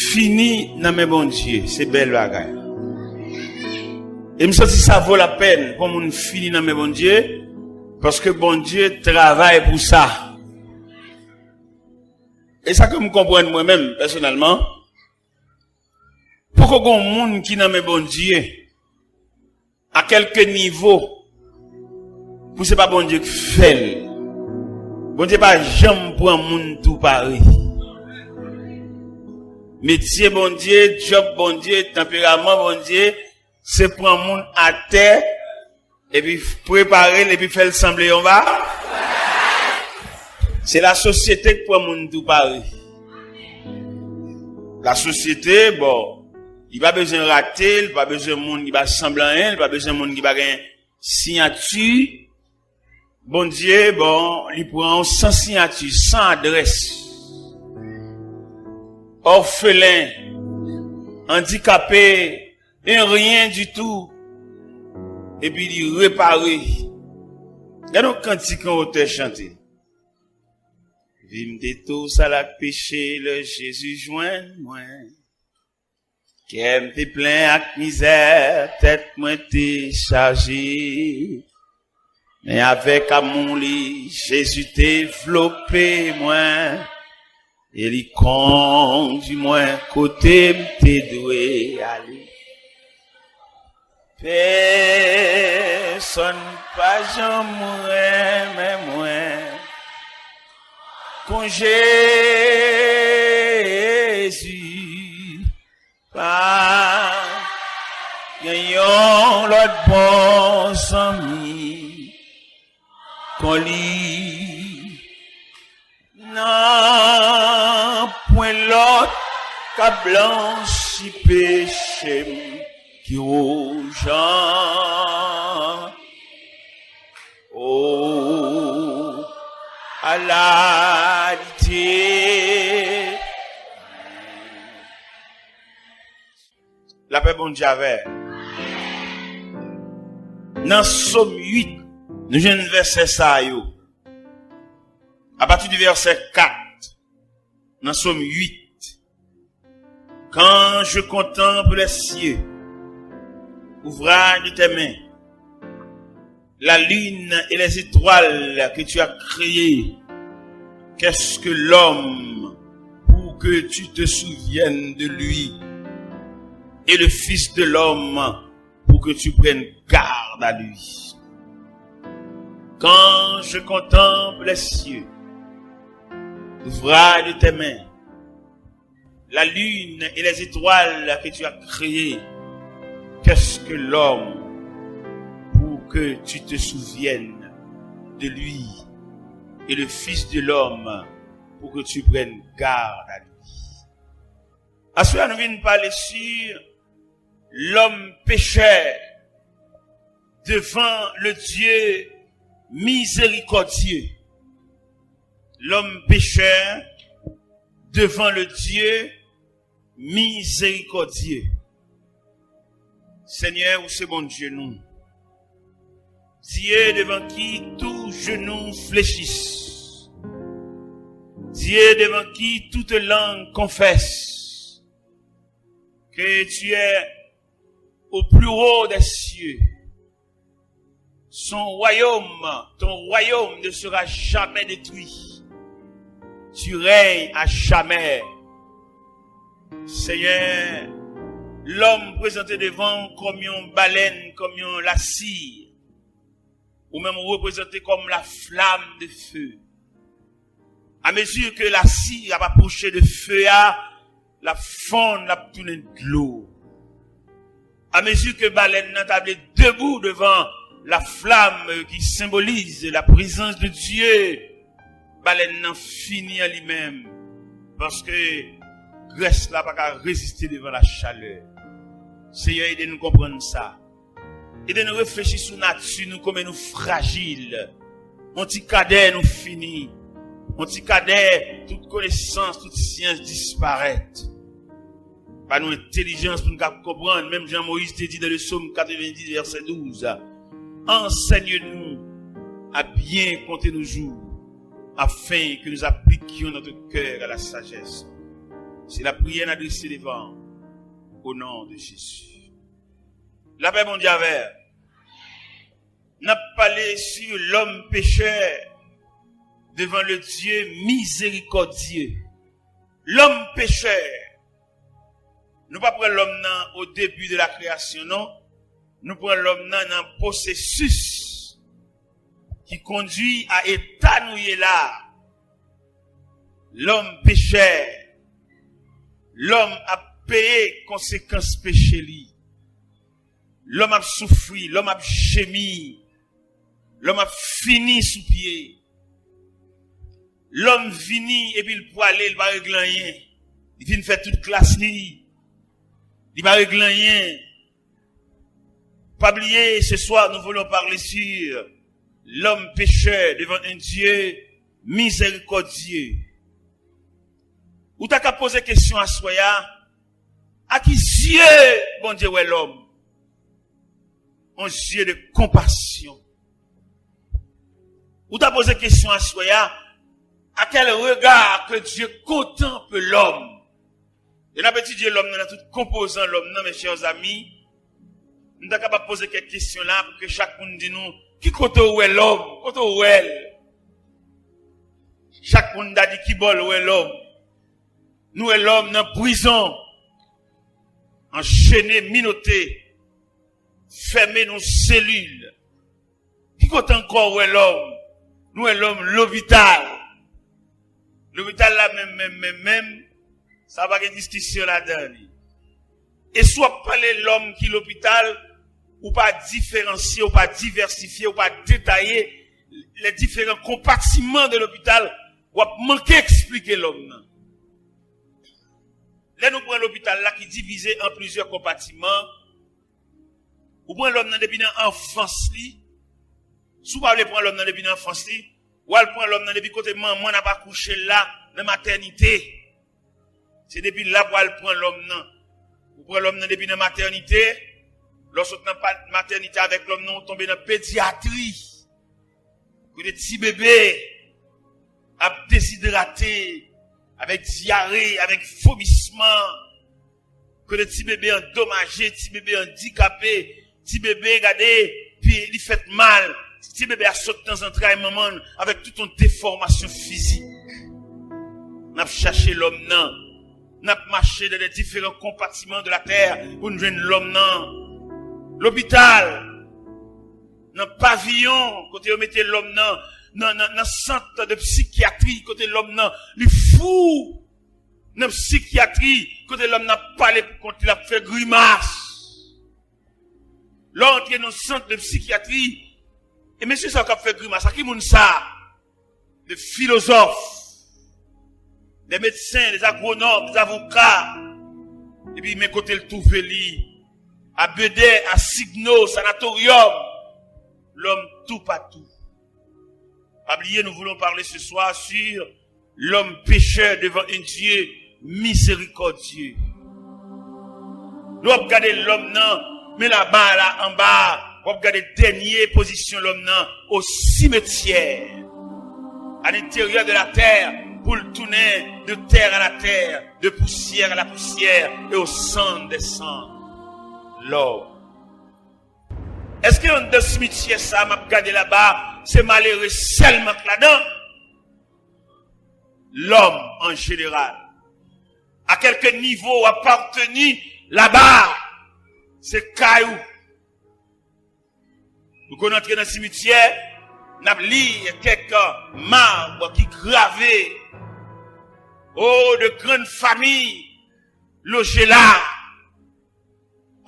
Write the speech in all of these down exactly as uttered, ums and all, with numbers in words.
Fini nan men Bondye, se bèl bagay. E m santi sa vo lapèn pou moun fini nan men Bondye, paske Bondye travay pou sa. E sa ke m konprann mwen menm, pèsonèlman, poko gon moun ki nan men Bondye, a kèlke nivo, pou se pa Bondye k fè l. Bondye pa janm pran moun tou pare. Metye Bondye, djòb Bondye, tanperaman Bondye, se pran moun atè, epi prepare l, epi fè l sanble yon ba. Se lasosyete k pran moun tou pare. Lasosyete, bon, li pa bezwen rate, li pa bezwen moun ki pa sanble anyen, li pa bezwen moun ki pa gen siyati. Bondye, bon, li pran w san siyati, san adrès. Òfelen, andikape, en rien du tout. Epi li repare. Gade yon kantik yon otè chante. Vi m te tou sal ak peche lè Jezi jwenn mwen. Kè m te plen ak mizè, tèt mwen te chaje. Men avèk amou li, Jezi te vlope mwen. E li kondi mwen kote m te dwe ale. Pèsonn pa janm renmen mwen kon Jezi. Pa gen yon lòt bon zanmi kon li. Nan pwen lòt k ap blanchi peche m ki wouj an. O, ala li te. Lapè Bondye avè. Nan Sòm uit, nou jwenn vèsè sa yo. A pati di vèsè kat, nan Sòm uit. Quand je contemple les cieux, ouvrage de tes mains, la lune et les étoiles que tu as créées, qu'est-ce que l'homme pour que tu te souviennes de lui, et le fils de l'homme pour que tu prennes garde à lui? Quand je contemple les cieux, l'ouvrage de tes mains, la lune et les étoiles que tu as créées, qu'est-ce que l'homme pour que tu te souviennes de lui, et le fils de l'homme pour que tu prennes garde à lui? Aswè a nou vin pale sur l'homme pécheur devant le Dieu miséricordieux. L'homme pécheur devant le Dieu miséricordieux. Senyè, ou se Bondye nou. Dieu devant qui tout genou fléchisse. Dieu devant qui toute langue confesse que tu es au plus haut des cieux. Son royaume, ton royaume ne sera jamais détruit. Tu règnes à jamais. Senyè, lòm prezante devan w kòm yon balèn, kòm yon lasi. Ou menm ou reprezante kòm la flamme de feu. A mezi ke lasi ap apwoche de fe a, l ap fonn, l ap tounen dlo. A mezi ke balèn nan ta vle debout devan la flamme qui symbolise la présence de Dieu, balèn nan fini an li menm, paske grès la pa ka reziste devan la chalè. Senyè, ede nou konprann sa. Ede nou reflechi sou nati nou, kòman nou frajil. On ti kadè nou fini. On ti kadè tout konesans, tout syans disparèt. Ba nou entèlijans pou nou kab konprann, menm jan Moyiz te di nan le Sòm katrevenndis, vèsè douz, enseigne-nous à bien compter nos jours, afin que nous appliquions notre cœur à la sagesse. Se lapriyè n adrese devan, o non de Jezi. Lapè Bondye avè. N ap pale sou lòm pechè devan le Dieu miséricordieux. Lòm pechè. Nou pa pran lòm nan o debi de la kreyasyon, non. Nou pran lòm nan nan pwosesis ki kondui a eta nou ye la. Lòm pechè. Lòm ap peye konsekans peche li. Lòm ap soufri, lòm ap jemi, lòm ap fini sou pye. Lòm vini epi l pwale, li pa regle anyen. Li fin fè tout klas li, li pa regle anyen. Pa bliye, ce soir, nous voulons parler sur l'homme pécheur devant un Dieu miséricordieux. Ou ta ka poze kesyon aswè a, a ki zye Bondye wè lòm? Un Dieu de compassion. Ou ta poze kesyon aswè a, à quel regard que Dieu contemple l'homme? Lè n ap etidye lòm nan, nan tout konpozan lòm nan, mes chers amis, nou ta kapab poze kèk kesyon la pou ke chak moun di nou, ki kote w wè lòm? Kote w wè l? Chak moun ta di ki bò l wè lòm. Nou wè lòm nan prizon, anchene, minote, fèmen nan selil. Ki kote ankò w wè lòm? Nou wè lòm lopital. Lopital la menm, menm, menm, menm, sa pa gen diskisyon ladan li. E si w ap pale lòm ki lopital, ou pa diferansye, ou pa divèsifye, ou pa detaye les différents compartiments de l'hôpital, w ap manke eksplike lòm nan. Lè nou pran lopital la ki divize an plizyè konpatiman, ou pran lòm nan depi nan anfans li. Si w pa vle pran lòm nan depi nan anfans li, w al pran lòm nan depi kote manman n ap akouche l la, nan matènite. Se depi la pou al pran lòm nan. Ou pran lòm nan depi nan matènite. Lè w sot nan pa-, matènite avèk lòm nan, ou tonbe nan pedyatri. Kote ti bebe ap dezidrate, avèk dyare, avèk vomisman. Kote ti bebe andomaje, ti bebe andikape, ti bebe, gade, pye li fèt mal. Ti bebe a sot nan zantray manman l avèk tout yon defòmasyon fizik. N ap chache lòm nan. N ap mache dans les différents compartiments de la terre pou n jwenn lòm nan. Lopital, nan paviyon kote yo mete lòm nan, nan, nan, nan sant de psikyatri kote lòm nan li fou, nan psikyatri kote lòm nan ap pale pou kont li, l ap fè grimas. Lè w antre nan sant de psikyatri, e mesye sa yo k ap fè grimas, a ki moun sa? De filozòf, de medsen, de agwonòm, de avoka. Epi men kote l twouve li, a Bedè, a Signo, Sanatoryòm, lòm toupatou. Pa bliye, nous voulons parler ce soir sur l'homme pécheur devant un Dieu miséricordieux. Lè w ap gade lòm nan, men laba la anba, w ap gade dènye pozisyon lòm nan, au cimetière, à l'intérieur de la terre, pou l tounen de terre à la terre, de poussière à la poussière et au cendre des cendres. Lòm. Èske anndan simityè sa a m ap gade laba, se malere sèlman k ladan? Lòm an jeneral. A kèlke nivo w aparteni laba, se kay ou. Nou konn antre nan simityè, n ap li kèk mab ki grave. Oh, de grann fami loje la.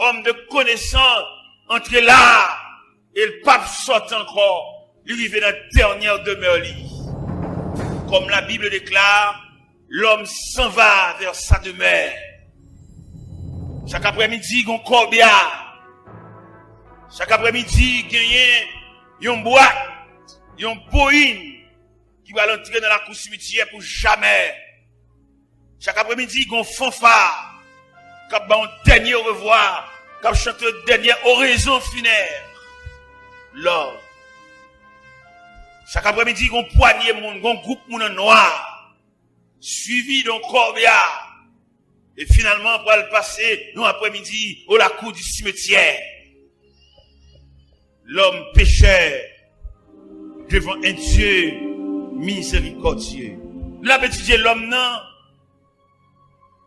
Homme de connaissance antre la, e l p ap sòti ankò. Li rive nan dènyè demè li. Comme la Bible déclare, l'homme s'en va vers sa demeure. Chak aprèmidi, gon kòbya. Chak aprèmidi, genyen yon bwat, yon boyin ki pral antre nan lakou simityè pou jamè. Chak aprèmidi, gon fanfa k ap ba yon dènye orevwa, k ap chante dènye orezon finèb. Lòm. Chak aprèmidi, gon pwanye moun, gon gwoup moun an nwa, swivi de yon kòbya, E finalman, pral pase yon aprèmidi o lakou di simetyè. Lòm pechè devan en Dye mizerikòdye. N ap etidye lòm nan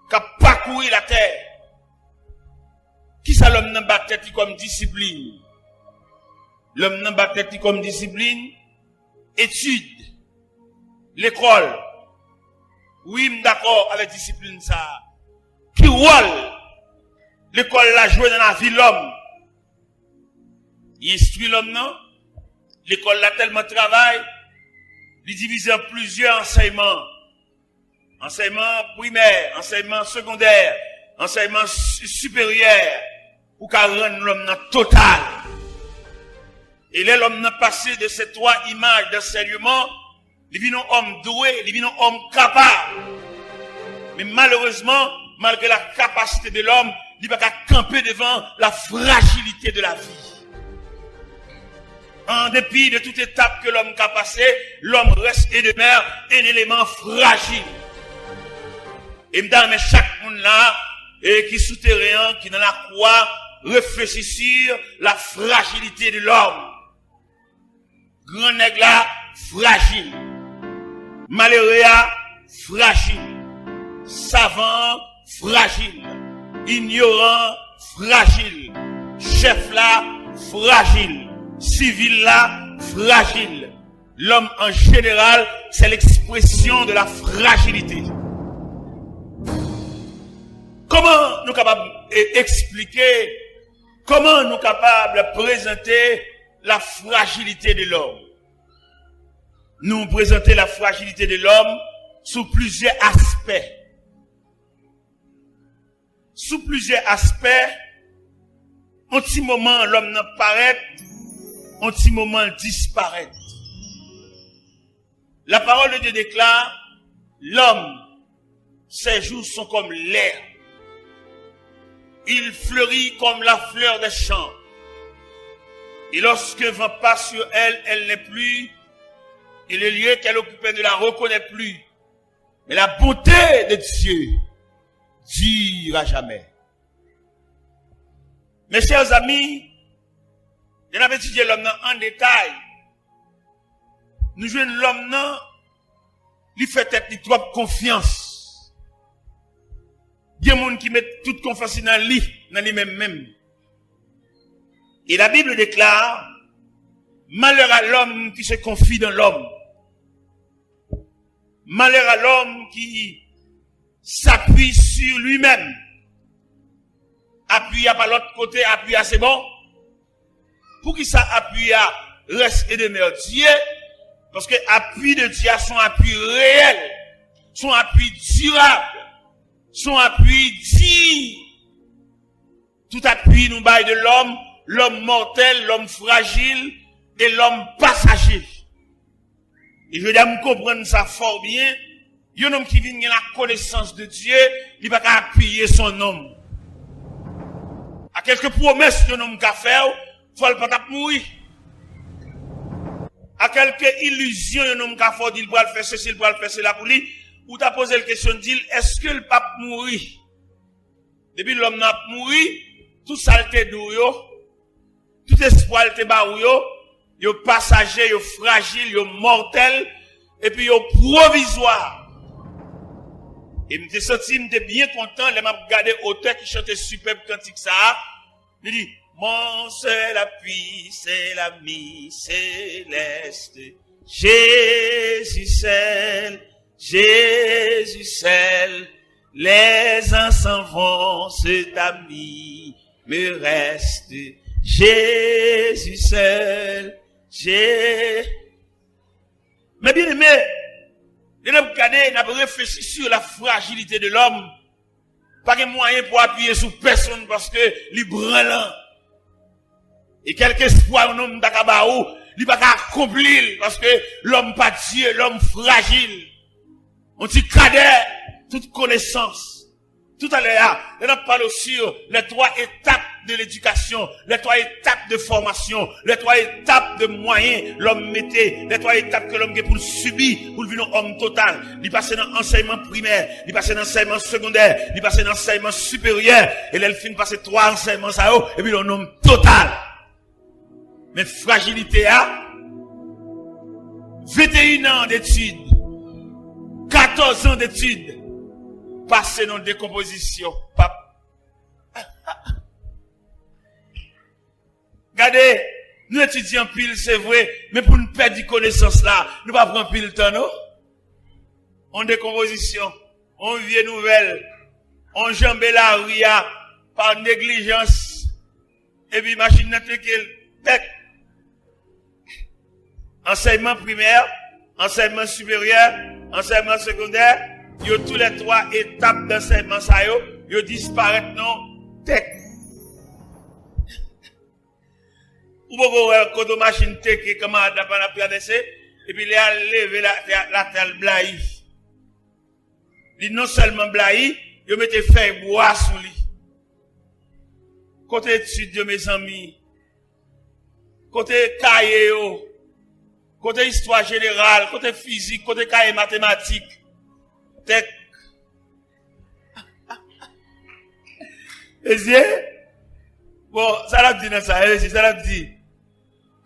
k ap pakouri latè. Kisa lòm nan ba tèt li kòm disiplin? Lòm nan ba tèt li kòm disiplin etid, lekòl. Wi, m dakò avèk disiplin sa a. Ki wòl lekòl la jwe nan lavi lòm? Li enstwi lòm nan. Lekòl la tèlman travay, li divize an plizyè ansèyman. Ansèyman primè, ansèyman segondè, ansèyman si-, siperyè, pou ka rann lòm nan total. E lè lòm nan pase de ces trois images d'enseignement, li vin yon òm dwe, li vin yon òm kapab. Men malerezman, malgre la kapasite de lòm, li pa ka kanpe devan la frajilite de la vi. En dépit de toute étape que l'homme ka pase, l'homme reste et demeure un élément fragile. E m ta renmen chak moun la, e ki sou teren an, ki nan lakou a, reflechi sur la fragilité de l'homme. Gran nèg la frajil. Malere a frajil. Savan an frajil. Inyoran an frajil. Chèf la frajil. Sivil la frajil. L'homme en général, c'est l'expression de la fragilité. Kòman nou kapab, e, eksplike, kòman nou kapab prezante la frajilite de lòm? Nou prezante la frajilite de lòm sou plizyè aspè. Sou plizyè aspè, yon ti moman lòm nan parèt, yon ti moman l disparèt. La parole de Dieu déclare, l'homme, ses jours sont comme l'herbe. Il fleurit comme la fleur des champs. Et lorsqu'un vent passe sur elle, elle n'est plus, et le lieu qu'elle occupait ne la reconnaît plus. Mais la bonté de Dieu dure à jamais. Mes chers amis, lè n ap etidye lòm nan an detay, nou jwenn lòm nan, li fè tèt li twòp konfyans. Gen moun ki met tout konfyans li nan li, nan li menm menm. Et la Bible déclare, malheur à l'homme qui se confie dans l'homme. Malheur à l'homme qui s'appuie sur lui-même. Apui a pa lòt kote, apui a se bon. Poukisa apui a reste et demeure Dieu? Paske apui de Dye a se yon apui reyèl, se yon apui dirab, se yon apui diy. Tout apui nou bay de lòm, lòm mòtèl, lòm frajil e lòm pasaje. E jodi a m konprann sa fò byen, yon nonm ki vin gen la connaissance de Dieu, li pa ka apiye sou yon nonm. A kèlke pwomès yon nonm ka fè w, fò l pa t ap mouri. A kèlke ilizyon yon nonm ka fè w, di l pral fè sesi, l pral fè sela pou li, ou ta poze l kesyon, di l, èske l p ap mouri? Depi lòm nan ap mouri, tout sa l te di w yo, tout espwa l te ba w yo, yo pasaje, yo frajil, yo mòtèl, epi yo pwovizwa. E m te santi m te byen kontan lè m ap gade otè ki chante sipèb kantik sa a, li di, Mon seul appui, c'est l'ami céleste, Jésus seul, Jésus seul, les uns s'en vont, cet ami me reste, Jésus seul, Jé-, Mes bien-aimés, lè n ap gade, n ap reflechi sur la fragilité de l'homme. Pa gen mwayen pou apiye sou pèsonn paske li branlan. E kèlkeswa yon nonm ta ka ba ou, li pa ka akonpli l paske lòm pa Dye, lòm frajil. Yon ti kadè, tout konesans. Toutalè a, lè n ap pale w sur les trois étapes de ledikasyon, lè twa etap de fòmasyon, lè twa etap de mwayen lòm mete, lè twa etap ke lòm gen pou l sibi pou l vin yon òm total. Li pase nan ansèyman primè, li pase nan ansèyman segondè, li pase nan ansèyman siperyè, e lè l fin pase twa ansèyman sa yo, epi l yon nonm total. Men frajilite a, venteyen an detid, katòz an detid, pase nan dekonpozisyon. Pap. Gade, nou etidye anpil, se vre, men pou n pèdi konesans la, nou pa pran anpil tan, non? On dekonpozisyon, on vye nouvèl, on janbe lari a pa neglijans, epi machin nan teke l, pèk. Ansèyman primè, ansèyman siperyè, ansèyman segondè, yo tou lè twa etap dansèyman sa yo, yo disparèt nan tèk. Ou poko wè kote machin teke kanmarad la pandan ap travèse, epi lè al leve latè, latè al blayi. Li non sèlman blayi, yo mete fèy bwa sou li. Kote etid yo, mezanmi? Kote kaye yo? Kote istwa jeneral? Kote fizik? Kote kaye matematik? Tèk. Mesye, bon, sa l ap di nan sa, mesye, sa l ap di?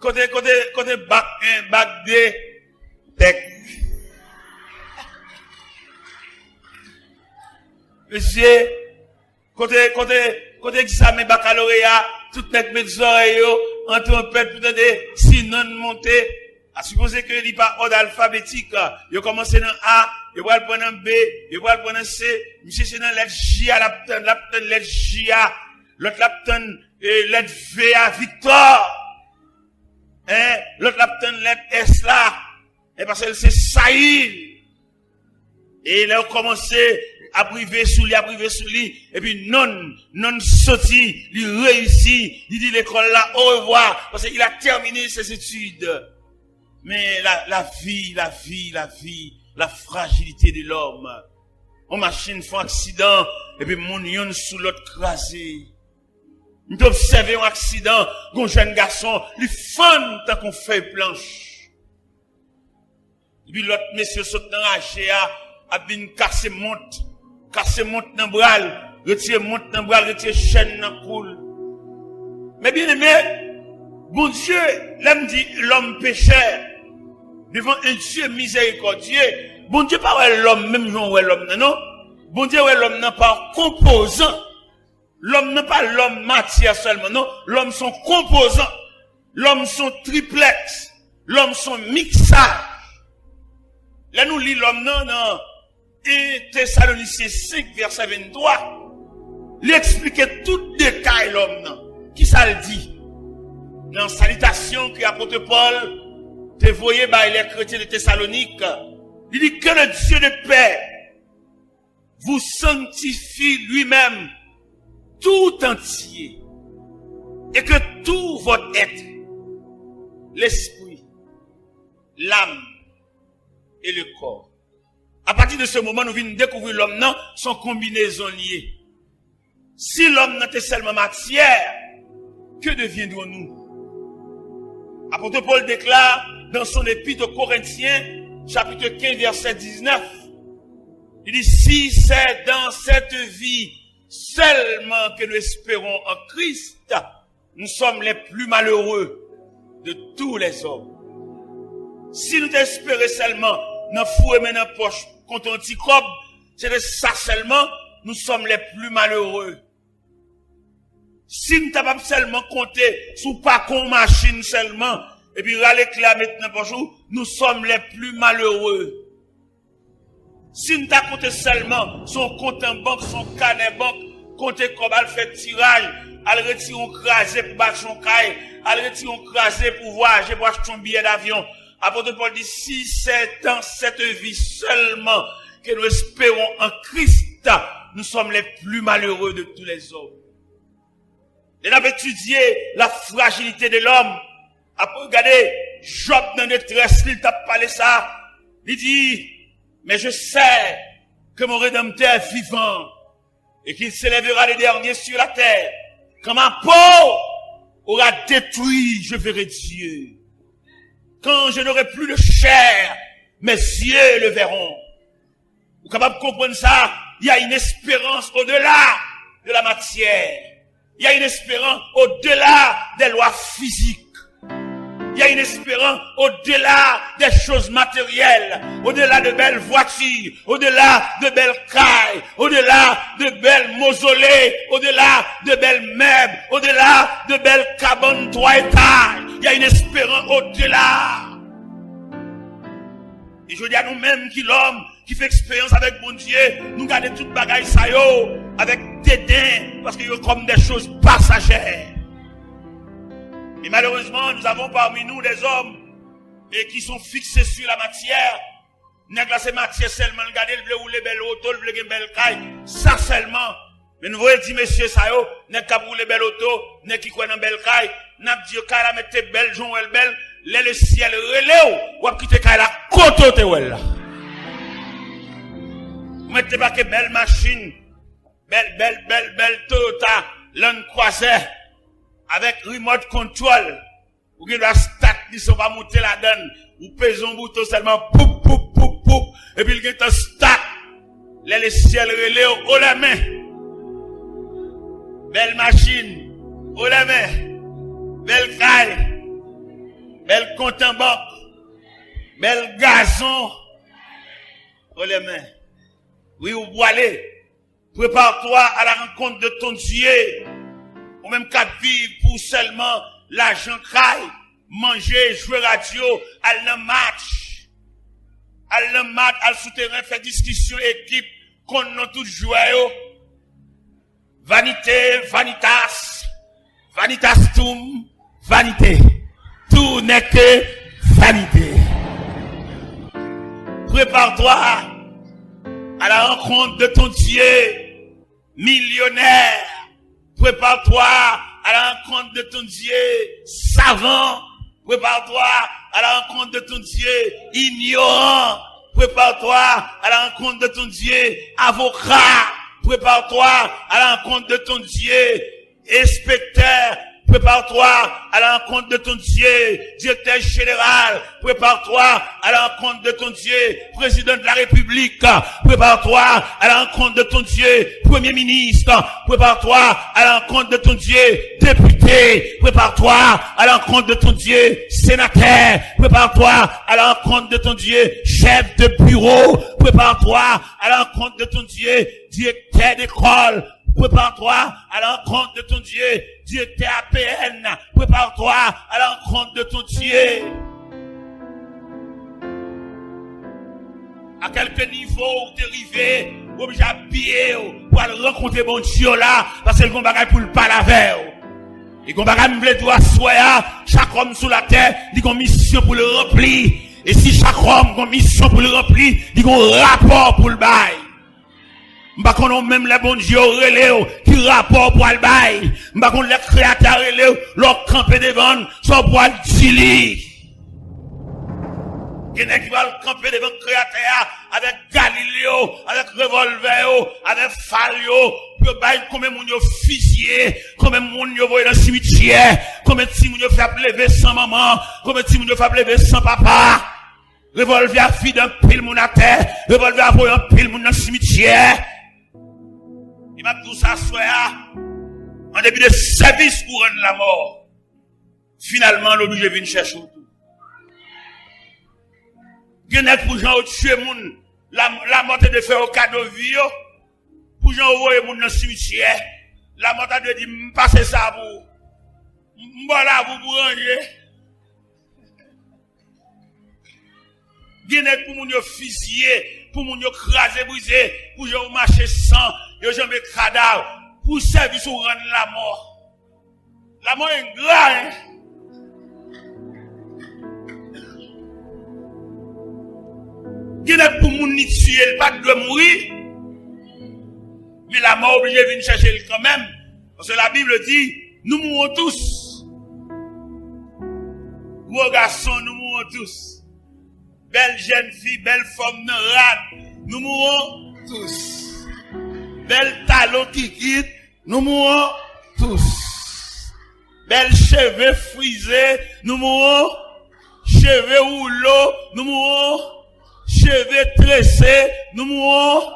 Kote, kote, kote bak en, bak de? Tèk. Mesye, kote, kote, kote egzamen bakaloreya, tout nèg met zòrèy yo an twonpèt pou tande si nòt monte. A sipoze ke li pa òd alfabetik. Yo kòmanse nan A, yo pral pran nan B, yo pral pran nan C. Misye se nan lèt J a l ap tann, l ap tann lèt J a. Lòt l ap tann, e, lèt V a, Victor. Hein? Lòt l ap tann lèt S la. E paske l se Sayil. E lè yo kòmanse ap rive sou li, ap rive sou li, epi nonn, nonn soti, li reyisi, li di lekòl la orevwa, paske il a terminé ses études. Men la, la vi, la vi, la vi, la frajilite de lòm. Yon machin fè yon aksidan, epi moun yonn sou lòt kraze. M te obsève yon aksidan, yon jèn gason, li fann tankou yon fèy planch. Epi lòt mesye sot nan raje a, ap vin kase mont, kase mont nan bra l, retire mont nan bra l, retire chèn nan kou l. Men byeneme, Bondye, lè m di lòm pechè, devan un Dieu miséricordieux, Bondye pa wè lòm menm jan w wè lòm nan, non. Bondye wè lòm nan pa konpozan. Lòm nan pa lòm matyè sèlman, non. Lòm se yon konpozan. Lòm se yon triplèks. Lòm se yon miksaj. Lè nou li lòm nan, nan un Tesalonisyen senk, vèsè venntwa, li eksplike tout detay lòm nan. Kisa l di? Nan salitasyon ke apot Pòl te voye bay les chrétiens de Thessalonique, li di, que le Dieu de paix vous sanctifie lui-même tout entier, et que tout votre être, l'esprit, l'âme et le corps. Apati de se moman, nou vin dekouvri lòm nan, se yon konbinezon li ye. Si lòm nan te sèlman matyè, que deviendrons-nous? Apot Pòl deklare dans son épître aux Corinthiens, chapitre quinze, verset dix-neuf, il dit, si c'est dans cette vie seulement que nous espérons en Christ, nous sommes les plus malheureux de tous les hommes. Si nou te espere sèlman nan foure men nan pòch konte yon ti kòb, se de sa sèlman, nous sommes les plus malheureux. Si n t ap sèlman konte sou pakon machin sèlman, epi rale kle a met nan pòch ou, nous sommes les plus malheureux. Si n ta konte sèlman sou yon kont an bank, sou yon kanè bank, konte kòb, al fè tiraj, al retire yon kraze pou bati yon kay, al retire yon kraze pou vwayaje, pou achte yon biyè davyon. Apot Pòl di, si c'est dans cette vie seulement que nous espérons en Christ, nous sommes les plus malheureux de tous les hommes. Lè n ap etidye la frajilite de lòm, ap gade Jòb nan detrès li, l t ap pale sa. Li di, mais je sais que mon Rédempteur est vivant et qu'il s'élèvera le dernier sur la terre. Quand ma peau aura détruit, je verrai Dieu. Quand je n'aurai plus de chair, mes yeux le verront. Ou kapab konprann sa, il y a une espérance au-delà de la matière. Il y a une espérance au-delà des lois physiques. Il y a une espérance au-delà des choses matérielles, au-delà de belles voitures, au-delà de belles cailles, au-delà de belles mausolées, au-delà de belles meubles, au-delà de belles cabanes trois étages. Il y a une espérance au-delà. E jodi a nou menm ki lòm, ki fè eksperyans avèk Bondye, nou gade tout bagay sa yo avèk deden, paske yo kòm des choses passagères. Et malheureusement, nous avons parmi nous des hommes et qui sont fixés sur la matière. Nèg la se matyè sèlman l gade, l vle woule bèl oto, l vle gen bèl kay, sa sèlman. Men nou voye di mesye sa yo, nèg k ap woule bèl oto, nèg ki kwè nan bèl kay, n ap di yo kay la mèt te bèl jan w wè l bèl, lè lesyèl rele w, w ap kite kay la kote w te wè l la. Ou mèt te pake bèl machin, bèl, bèl, bèl, bèl Toyota Land Cruiser avèk remote control. Ou gen dwa stat li san w pa moute ladan l. Ou peze yon bouton sèlman, poup, poup, poup, poup, epi l gentan stat. Lè lesyèl rele w, haut les mains. Bèl machin, haut les mains. Bèl kay, bèl kont an bank, bèl gazon, haut les mains. Wi, ou pwale. Prépare-toi à la rencontre de ton Dieu. Ou menm k ap viv pou sèlman lajan, kay, manje, jwe radyo, al nan match. Al nan match, al sou teren, fè diskisyon ekip, konn non tout jwè yo. Vanité, vanitas, vanitastum, vanité. Tout n'est que vanité. Prépare-toi à la rencontre de ton Dieu. Millionnaire, prépare-toi à la rencontre de ton Dieu. Savant, prépare-toi à la rencontre de ton Dieu. Ignorant, prépare-toi à la rencontre de ton Dieu. Avocat, prépare-toi à la rencontre de ton Dieu. Inspecteur, prépare-toi à la rencontre de ton Dieu. Directeur général, prépare-toi à la rencontre de ton Dieu. Président de la République, prépare-toi à la rencontre de ton Dieu. Premier ministre, prépare-toi à la rencontre de ton Dieu. Député, prépare-toi à la rencontre de ton Dieu. Sénateur, prépare-toi à la rencontre de ton Dieu. Chef de bureau, prépare-toi à la rencontre de ton Dieu. Directeur d'école, prépare-toi à la rencontre de ton Dieu. Directeur A P N, prépare-toi à la rencontre de ton Dieu. A kèlke nivo ou te rive, ou oblije abiye w pou al rankontre Bondye w la, paske l gon bagay pou l pale avè w. E gon bagay m vle di w aswè a, chak òm sou latè, li gon misyon pou l ranpli. E si chak òm gon misyon pou l ranpli, li gon rapò pou l bay. M pa konnen w menm lè Bondye w rele w, ki rapò w pral bay. M pa konn lè Kreyatè a rele w, lè w kanpe devan l, sa w pral di li. Gen nèg ki pral kanpe devan Kreyatè a avèk galil yo, avèk revòlvè yo, avèk fal yo, pou yo bay konbyen moun yo fiziye, konbyen moun yo voye nan simityè, konbyen timoun yo fè ap leve san manman, konbyen timoun yo fè ap leve san papa. Revòlvè a vide anpil moun atè. Revòlvè a voye anpil moun nan simityè. E m ap di w sa aswè a, an depi de sèvis ou rann lamò, finalman, l oblije vin chèche w tou. Gen nèg pou jan yo tiye moun, la, lamò te dwe fè yo kado vi yo. Pou jan yo voye moun nan simityè, lamò ta dwe di, "M pase sa pou ou. M ba w lavi w pou ranje." Gen nèg pou moun yo fiziye, pou moun yo kraze brize, pou jan yo mache san, yo janbe kadav, pou sèvis ou rann lamò. Lamò engra, en. Gen nèg pou moun li tiye, li pa t dwe mouri. Men lamò oblije vin chèche l kanmenm. Paske Labib di, nous mourons tous. Gwo gason, nous mourons tous. Bèl jèn fi, bèl fanm nan rad, nous mourons tous. Bèl talon kikit, nous mourons tous. Bèl cheve frize, nou mouwon. Cheve woulo, nou mouwon. Cheve trese, nou mouwon.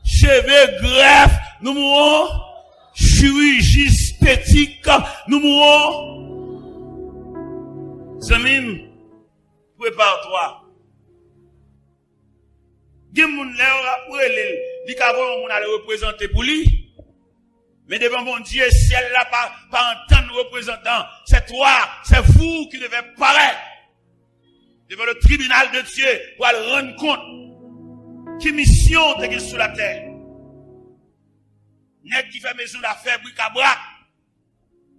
Cheve grèf, nou mouwon. Chiriji estetik, nou mouwon. Zanmi m, preparatwa. Gen moun lè yo ap rele l, li ka voye yon moun al reprezante pou li. Men devan Bondye, syèl la pa, pa antann reprezantan. C'est toi, c'est vous qui devez paraître devant le tribunal de Dieu pou al rann kont ki misyon w te gen sou latè. Nèg ki fè mezon dafè brikabrak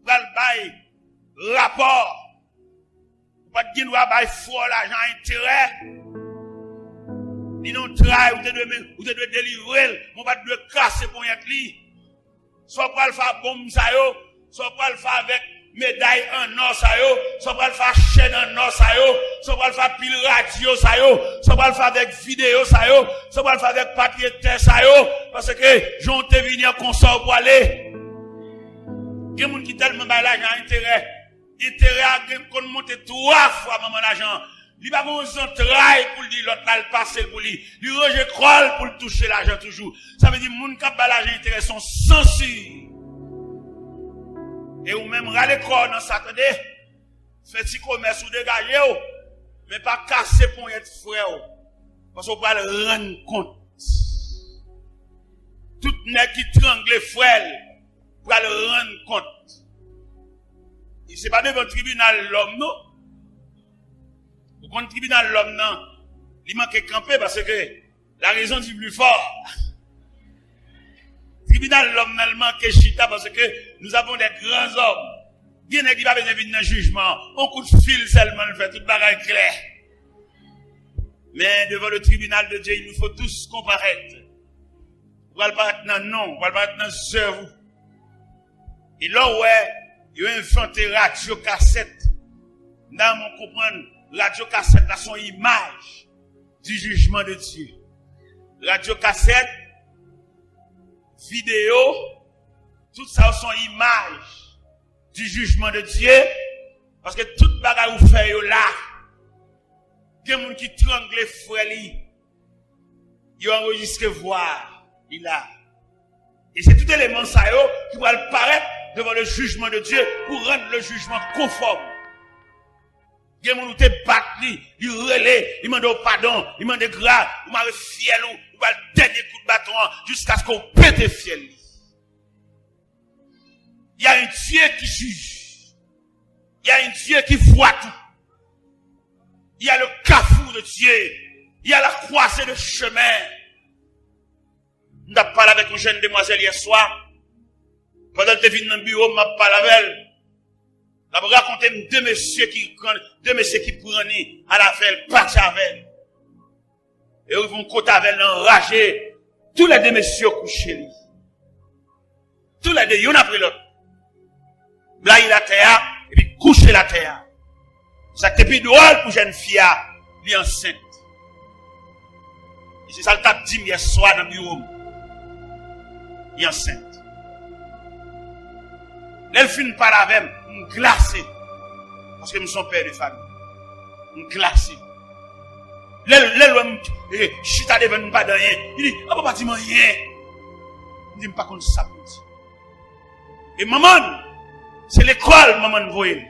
pral bay rapò. Ou pa t gen dwa bay frè w lajan a enterè. Li nan yon tray, ou te dwe, ou te dwe delivre l, men w pa t dwe kase ponyèt li. Sa w pral fè a bonm sa yo, sa w pral fè avèk meday an nò sa yo, sa w pral fè a chèn an nò sa yo, sa w pral fè a pil radyo sa yo, sa w pral fè avèk videyo sa yo, sa w pral fè avèk patriyete sa yo, paske jan w te vini an konsa w prale. Gen moun ki tèlman bay lajan a enterè, enterè a gen konn monte twa fwa manman lajan an. Li pa gen yon zantray pou l di lòt la al pase l pou li. Li ranje kò l pou l touche lajan toujou. Sa vle di moun k ap bay lajan enterè se yon sansi. E ou menm, rale kò w nan sa, tande. Fè ti komès ou degaje w, men pa kase ponyèt frè w. Paske w pral rann kont. Tout nèg ki trangle frè l pral rann kont. E se pa devan tribinal lòm, non. Ou konn tribinal lòm nan, li manke kanpe paske la raison du plus fort. Tribinal lòm nan, li manke chita paske nous avons des grands hommes. Gen nèg ki pa bezwen vin nan jijman. On kout fil sèlman l fè, tout bagay klè. Men devan le tribinal de Dieu, il nous faut tous comparaître. Ou pral parèt nan non, ou pral parèt nan zèv ou. E lè w wè yo envante radyo kasèt, nan mwen konprann radyo kasèt la se yon imaj du jugement de Dieu. Radyo kasèt, videyo, tout sa yo se yon imaj du jugement de Dieu. Paske tout bagay ou fè yo la. Gen moun ki trangle frè li. Yo anrejistre vwa li la. E se tout eleman sa yo ki pral parèt devan le jugement de Dieu pou rann le jugement konfòm. Gen moun ou te bat li, li rele, li mande w padon, li mande gra, ou mare fyèl ou, ou ba l dènye kout baton an jiskaske w pete fyèl li. Il y a un Dieu qui juge. Il y a un Dieu qui voit tout. Il y a le carrefour de Dieu. Il y a la croisée de chemin. M t ap pale avèk yon jèn demwazèl yè swa. Pandan l te vin nan biwo m, m ap pale avè l. L ap rakonte m de mesye ki pran, de mesye ki pran li, al avè l, pati avè l. E yo rive yon kote avè l anraje, toulède mesye yo kouche li. Toulède, youn apre lòt. Blayi l atè a, epi kouche l atè a. Sa k te pi dwòl pou jèn fi a, li ansent. E se sa l t ap di m yè swa nan biwo m. Li ansent. Lè l fin pale avè m, m glase. Paske m se yon pè de fanmi. M glase. Lè, lè l wè m, eh, chita devan l, m pa di anyen. Li di, "A, papa, di m anyen." M di, "M pa konn sa pou m di." E manman l, se lekòl manman l voye l.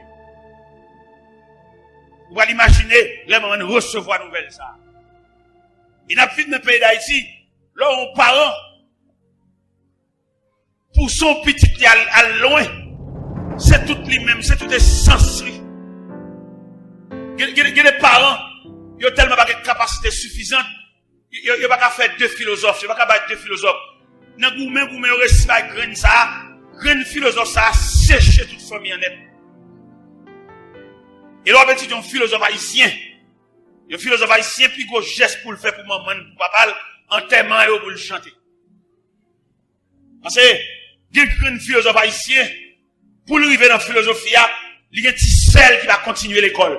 Ou pral imajine lè manman l resevwa nouvèl sa a. E n ap viv nan peyi Dayiti, lè w yon paran, pouse yon pitit li al, al lwen, se tout li menm, se tout esans li. Gen, gen, gen de paran, yo tèlman pa gen kapasite sifizan, yo, yo pa ka fè de filozòf, yo pa ka bay de filozòf. Nan goumen, goumen, yo resi bay grenn sa a, grenn filozòf sa a seche tout fanmi an nèt. E lè w ap etidye yon filozòf ayisyen, yon filozòf ayisyen pi gwo jès pou l fè pou manman l, pou papa l, antèman yo pou l chante. Paske gen grenn filozòf ayisyen, pou l rive nan filozofi a, li gen ti sè l ki pa kontinye lekòl.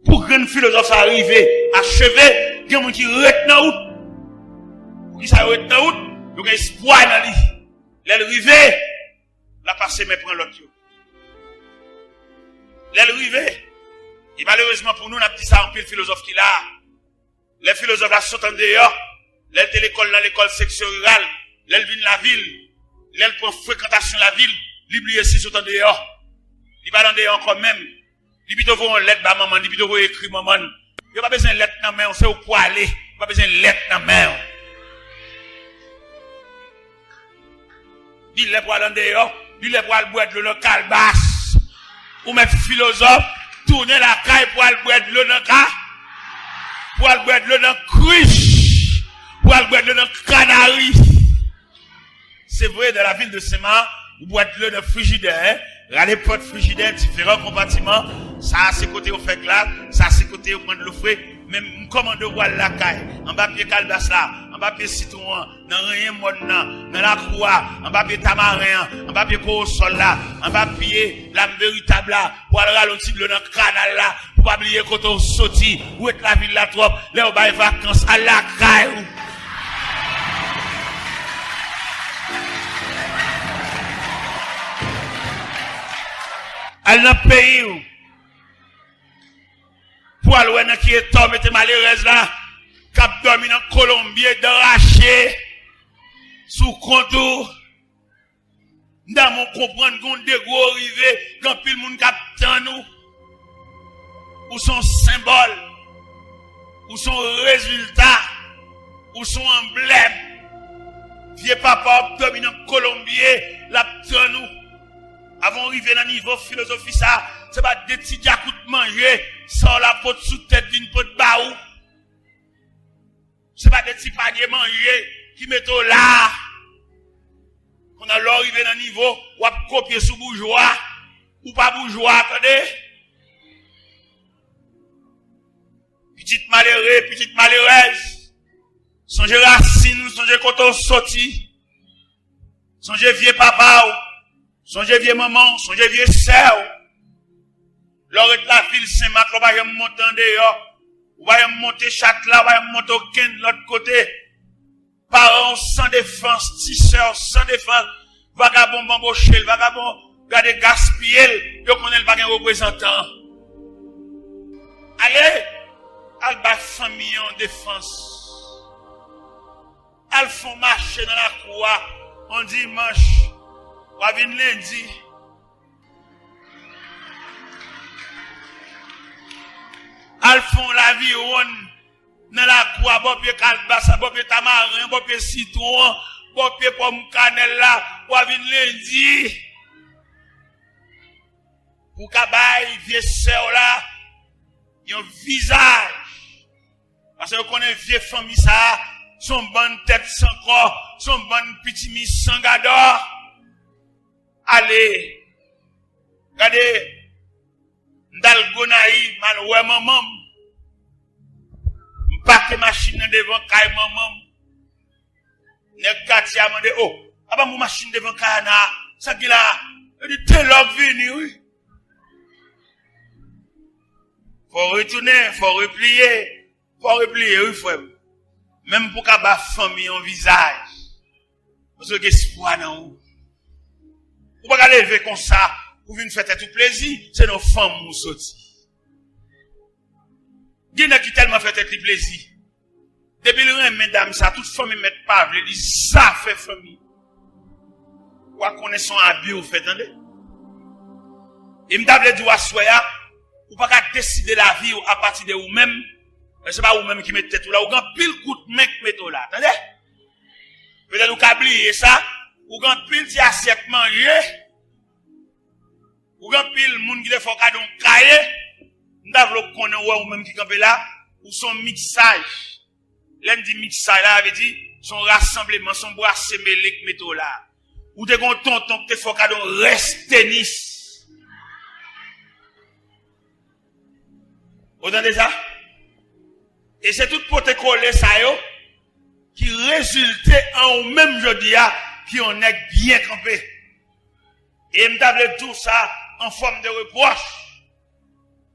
Pou grenn filozòf sa a rive acheve, gen moun ki ret nan wout. Poukisa yo ret nan wout? Yo gen espwa nan li. Lè l rive, l ap pase men pran lòt yo. Lè l rive, e malerezman pou nou, n ap di sa, anpil filozòf ki la a. Lè filozòf la sot andeyò, lè l te lekòl nan lekòl seksyon riral, lè l vin lavil, lè l pran frekantasyon lavil, li bliye si l sot andeyò. Li pa al andeyò ankò menm. Li pito voye yon lèt ba manman l, li pito voye ekri manman l. Yo pa bezwen lèt nan men w, se ou k pwale. Yo pa bezwen lèt nan men w. Li lè pou al andeyò, li lè pou al bwè dlo nan kalbas. Ou mèt filozòf, tounen lakay pou al bwè dlo nan ka, pou al bwè dlo nan krich, pou al bwè dlo nan kanari. Se vre, dans la ville de Saint-Marc, ou bwè dlo nan frijidè, rale pòt frijidè, diferan konpatiman, sa a se kote yo fè glas, sa a se kote yo pran dlo fre, men m kòmande w al lakay, anba pye kalbas la, anba pye sitwon an, nan renyen mòn nan, nan lakou a, anba pye tamaren an, anba pye kowosòl la, anba pye lam veritab la, pou al rale yon ti dlo nan kanal la, pou pa bliye kote w soti, ou ret lavil la twòp, lè yo bay vakans, al lakay ou. Al nan peyi w. Pou al wè nan ki eta w mete malerèz la, k ap dòmi nan kolonbye, dan rache, sou kont ou. Damou konprann gen yon degre w rive, gen anpil moun k ap tann ou. Ou se yon senbòl. Ou se yon rezilta. Ou se yon anblèm. Vye papa w ap dòmi nan kolonbye, l ap tann ou. Avan w rive nan nivo filozofi sa, se pa de ti djakout manje, sa w la pot sou tèt vin pot ba ou. Se pa de ti panye manje ki mete w la. Kounye a, lè w rive nan nivo, w ap kopye sou boujwa. Ou pa boujwa, tande. Pitit malere, pitit malerèz. Sonje rasin ou, sonje kote w soti. Sonje vye papa w, sonje vye manman w, sonje vye sè w. Lè w ret lavil Senmak la, ou pa janm monte andeyò, ou pa janm monte Chatla, ou pa janm monte okenn lòt kote. Paran w san defans, ti sè w san defans, vagabon banboche l, vagabon gade gaspiye l, yo konnen l pa gen reprezantan. Ale, al bay fanmi an defans. Al fè yon mache nan lakou a, yon dimanch, w a vin lendi. Al fè yon laviwonn nan lakou a, bò pye kalbas la, bò pye tamaren, bò pye sitwon an, bò pye pòm kanèl la, w a vin lendi. Pou w ka bay vye sè w la yon vizaj. Paske yo konnen vye fanmi sa a, se yon bann tèt san kò, se yon bann pitimi san gadò. Ale, gade, m t al Gonayiv, m al wè manman m. M pake machin nan devan kay manman m. Nèg katye a mande, "O, apa m yon machin devan kay Ana a? Sa k gen la a?" Yo di, "Telò k vini, wi." Fò w retounen, fò w repliye, fò w repliye, wi, frè m. Menm pou w ka ba fanmi yon vizaj. Paske gen espwa nan ou. Ou pa ka leve konsa pou vin fè tèt ou plezi, se nan fanmi w soti. Gen nèg ki tèlman fè tèt li plezi. Depi l renmen dam sa, tout fanmi mèt pa vle, li zafè fanmi. W a konnen se yon abi w fè, tande. E m ta vle di w aswè a, ou pa ka deside lavi w apati de ou menm. E se pa ou menm ki met tèt ou la, ou gen anpil kout men k mete w la, tande. Petèt ou ka bliye sa, ou gen anpil ti asyèt manje, ou gen anpil moun ki te fè w kado yon kaye. M ta vle w konnen, ou wè ou menm ki kanpe la, ou se yon miksaj. Lè n di miksaj la, sa vle di, se yon rasanbleman, se yon brase mele k mete w la. Ou te gen yon tonton ki te fè w kado yon rès tenis. Ou tande sa? E se tout pote kole sa yo ki rezilte an ou menm jodi a, ki yon nèg byen kanpe. E m ta vle di w sa an fòm de repwòch.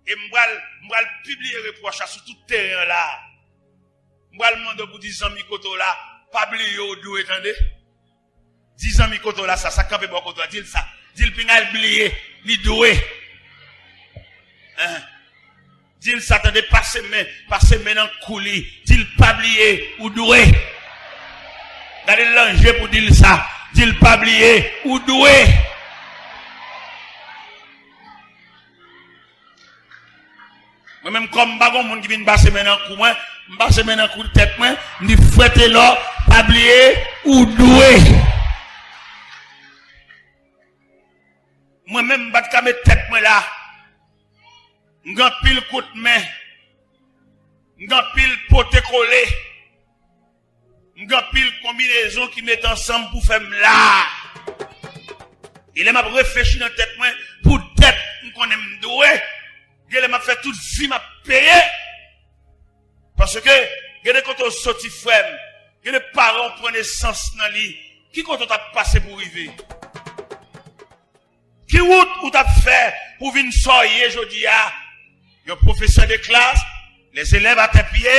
E m pral, m pral pibliye repwòch la sou tout teren an la. M pral mande w pou di zanmi kote w la, pa bliye w dwe, tande. Di zanmi kote w la sa, sa k kanpe bò kote w la, di l sa. Di l Pinal bliye, li dwe. Di l sa, tande, pase men, pase men nan kou li. Di l pa bliye, ou dwe. Gade l nan je pou di l sa. Di l pa bliye, ou dwe. Mwen menm, kòm m pa gon moun ki vin pase men nan kou mwen, m pase men nan kou tèt mwen, m di, frè Telò, pa bliye, ou dwe. Mwen menm, m pa t ka met tèt mwen la. M gen anpil kout men. M gen anpil pote kole. M gen anpil konbinezon ki met ansanm pou fè m la. E lè m ap reflechi nan tèt mwen, poutèt m konnen m dwe, gen lè m ap fè tout vi m ap peye. Paske, gade kote w soti, frè m. Gade paran w pran nesans nan li. Ki kote w t ap pase pou w rive? Ki wout ou t ap fè pou w vin sa w ye jodi a? Yon pwofesè de klas, lèzelèv atè pye,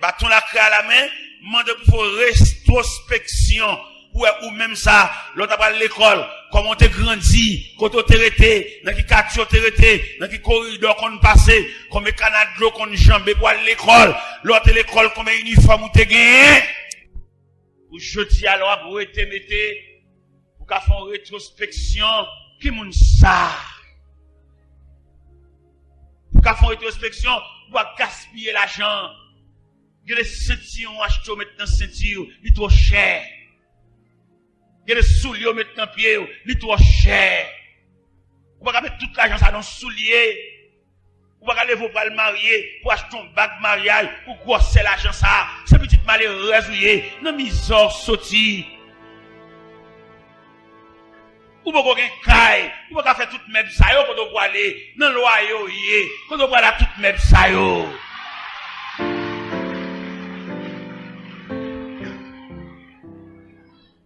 baton lakrè alamen, mande pou fè w retwospeksyon. Ou wè, ou menm sa, lè w t ap al lekòl, kòman w te grandi, kote w te rete, nan ki katye w te rete, nan ki koridò w konn pase, konbyen kana dlo w konn janbe pou al lekòl, lè w te lekòl, konbyen inifòm ou te genyen. Pou jodi a, lè w ap rete mete, ou ka fè yon retwospeksyon, ki moun sa? Ou ka fè yon retwospeksyon, ou pa gaspiye lajan. Gen de sentiwon w achte w met nan senti w, li twò chè. Gen de soulye w met nan pye w, li twò chè. Ou pa ka met tout lajan sa nan soulye. Ou pa ka leve w pral marye, pou achte yon bag maryaj, ou gwòsè lajan sa, se pitit malerèz ou ye, nan mizè w soti. Ou poko gen kay, ou pa ka fè tout mèb sa yo, kote w pwale, nan lwaye w ye, kote w pwale ak tout mèb sa yo.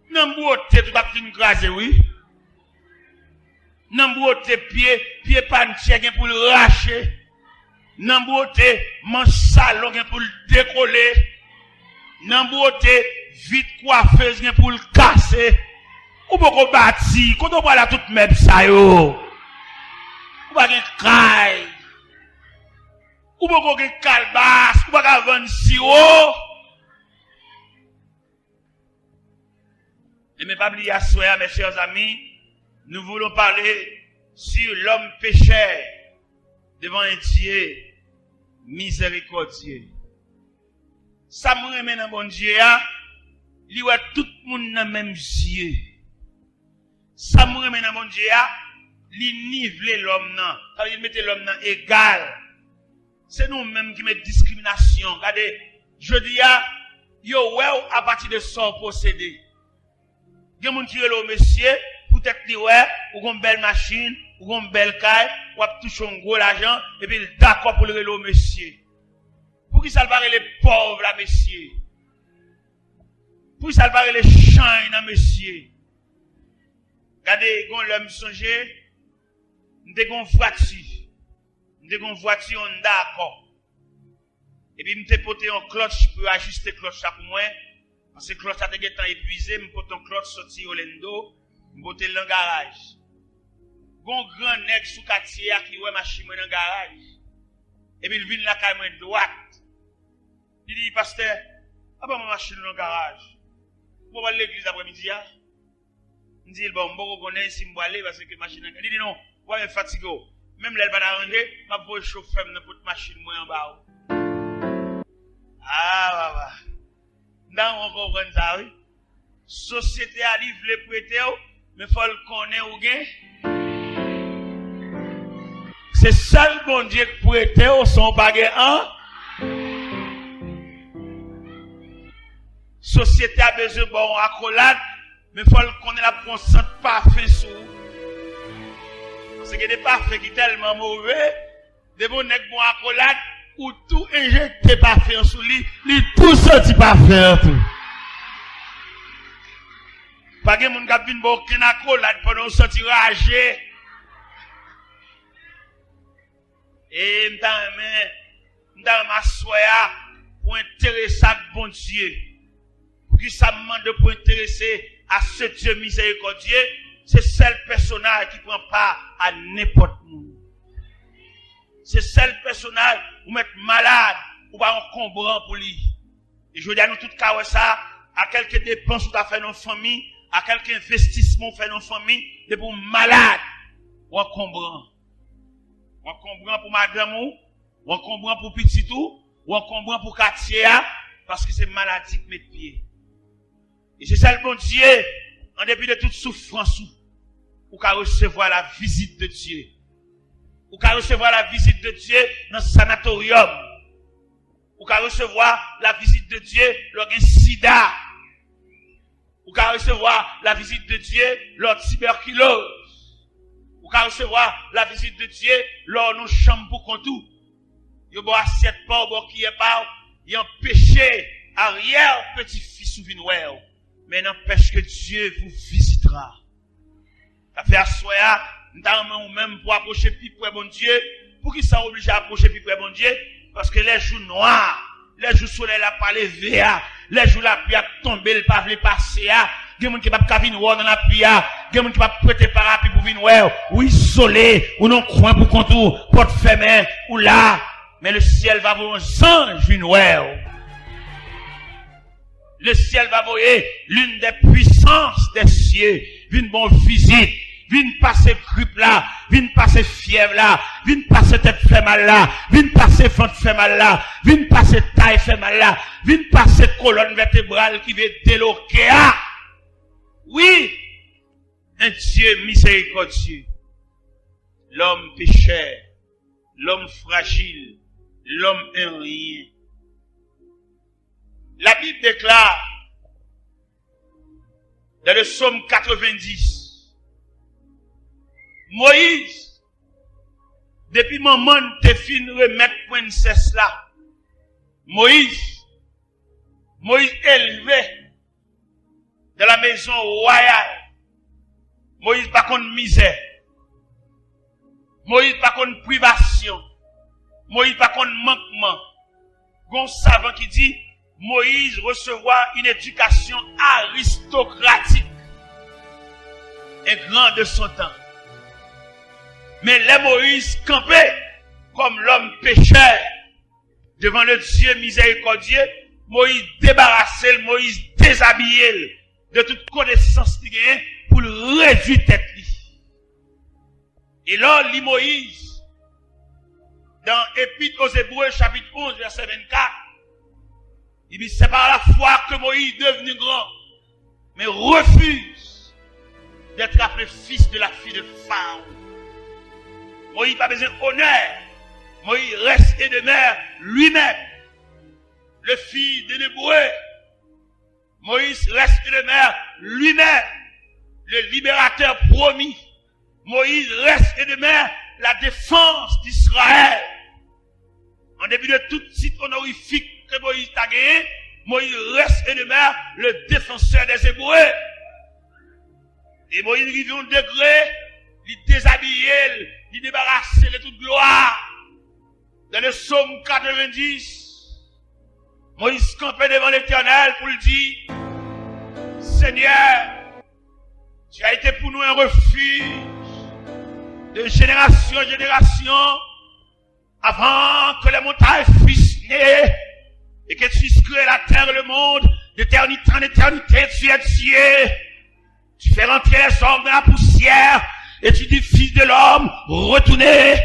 Nan bwote, tout ap fin kraze, wi. Nan bwote, pye, pye pantye gen pou l rache. Nan bwote, manch salon gen pou l dekole. Nan bwote, vit kwafez gen pou l kase. Ou poko bati, kote w pral ak tout mèb sa yo? Ou pa gen kay. Ou poko gen kalbas, ou pa ka vann siwo. Ebyen, pa bliye aswè a, mes chers amis, nous voulons parler sur l'homme pécheur devant un Dieu miséricordieux. Sa m renmen nan Bondye a, li wè tout moun nan menm zye. Sa m renmen nan Bondye a, li nivle lòm nan. Sa vle di, li mete lòm nan egal. Se nou menm ki met diskriminasyon. Gade, jodi a, yo wè w apati de sa w posede. Gen moun ki rele w mesye, poutèt li wè ou gon bèl machin, ou gon bèl kay, w ap touche yon gwo lajan, epi l dakò pou l rele w mesye. Poukisa l pa rele pòv la mesye? Poukisa l pa rele chanj nan mesye? Gade, gon lè m sonje, m te gon vwati. M te gon vwati Honda Accord. Epi m te pote yon klòtch pou yo ajiste klòtch la pou mwen. Paske klòtch la te gentan epwize, m pote yon klòtch soti Orlando, m pote l nan garaj. Gon gran nèg sou katye a ki wè machin mwen nan garaj. Epi l vin lakay mwen dwat. Li di, pastè, pa ban mwen machin ou nan garaj. Ou pa pral legliz aprèmidi a? M di l, bon, m poko konnen si m prale paske machin nan. Li di, non, ou pa menm fatige w. Menm lè l pa t aranje, m ap voye chofè m nan pot machin mwen anba w. Ah, papa. M ta renmen w konprann sa, wi. Sosyete a, li vle prete w, men fò l konnen ou gen. Se sèl Bondye k prete w san w pa gen an. Sosyete a bezwen ba w yon akolad, men fò l konnen l ap pran sant pafen sou ou. Paske gen de pafen ki tèlman move, depi yon nèg ba w akolad, ou tou enjekte pafen an sou li, li tou santi pafen an tou. Pa gen moun k ap vin ba w okenn akolad pandan w santi raje. E m ta renmen, m ta renmen aswè a pou enterese ak Bondye. Poukisa m mande w pou enterese à ce Dieu miséricordieux? Se sèl pèsonaj ki pran pa a nenpòt moun. Se sèl pèsonaj ou mèt malad, ou pa yon konbran pou li. E jodi a nou tout ka wè sa, a kèlke depans ou ta fè nan fanmi, a kèlke envestisman ou fè nan fanmi, depi ou malad, ou ankonbran. Ou ankonbran pou madanm ou, ou ankonbran pou pitit ou, ou ankonbran pou katye a, paske se maladi k met pye. E se sèl Bondye, an depi de tout soufrans ou, ou ka resevwa la vizit de Dye. Ou ka resevwa la vizit de Dye nan sanatoryòm. Ou ka resevwa la vizit de Dye lè w gen sida. Ou ka resevwa la vizit de Dye lè w tibèkiloz. Ou ka resevwa la vizit de Dye lè w nan chanm pou kont ou. Yo ba w asyèt pa w, ba w kiyè pa w, y anpeche aryè peti fis ou vin wè w. Men n'empêche que Dieu vous visitera. Sa fè aswè a, m ta renmen ou menm pou apwoche pi pre Bondye. Poukisa w oblije apwoche pi pre Bondye? Paske lè jou nwa, lè jou solèy la pa leve a, lè jou lapli ap tonbe, l pa vle pase a, gen moun ki p ap ka vin wè w nan lapli a, gen moun ki p ap prete parapi pou vin wè w. Ou izole, ou nan kwen pou kont ou, pòt fèmen, ou la. Men le ciel va voye yon zanj vin wè w. Le ciel va voye l'une des puissances des cieux vin ba w vizit, vin pase grip la, vin pase fyèv la, vin pase tèt fè mal la, vin pase vant fè mal la, vin pase tay fè mal la, vin pase kolòn vètebral ki vle deloke a. Wi, un Dieu miséricordieux. L'homme pécheur, l'homme fragile, l'homme un rien. La Bible déclare dans le psaume quatre-vingt-dix, Moyiz, depi manman l te fin remèt prensès la, Moyiz, Moyiz elve dans la maison royale. Moyiz pa konn mizè. Moyiz pa konn privasyon. Moyiz pa konn mankman. Gon savan ki di, Moïse recevra une éducation aristocratique, un grand de son temps. Men lè Moyiz kanpe kòm lòm pechè, devan le Dieu miséricordieux, Moyiz debarase l, Moyiz dezabiye l de tout konesans li genyen pou l redui tèt li. E lè w li Moyiz, dans Épître aux Hébreux, chapitre onze, verset vingt-quatre, il dit, c'est par la foi que Moïse, devenu grand, mais refuse d'être appelé fils de la fille de Pharaon. Moïse pa bezwen onè. Moïse reste et demeure lui-même le fils d'un Hébreu. Moïse reste et demeure lui-même le libérateur promis. Moïse reste et demeure la défense d'Israël. An depi de tout tit onorifique que Moïse ta genyen, Moïse reste et demeure le défenseur des Hébreux. E Moyiz rive yon degre, li dezabiye l, li debarase l de tout glwa. Dans le psaume quatre-vingt-dix, Moïse kanpe devan Letènèl pou l di, Seigneur, tu as été pour nous un refuge de génération en génération. Avant que les montagnes fussent nées et que tu crées la terre et le monde, d'éternité en éternité, tu es Dieu. Tu fais rentrer les hommes dans la poussière et tu dis, fils de l'homme, retournez.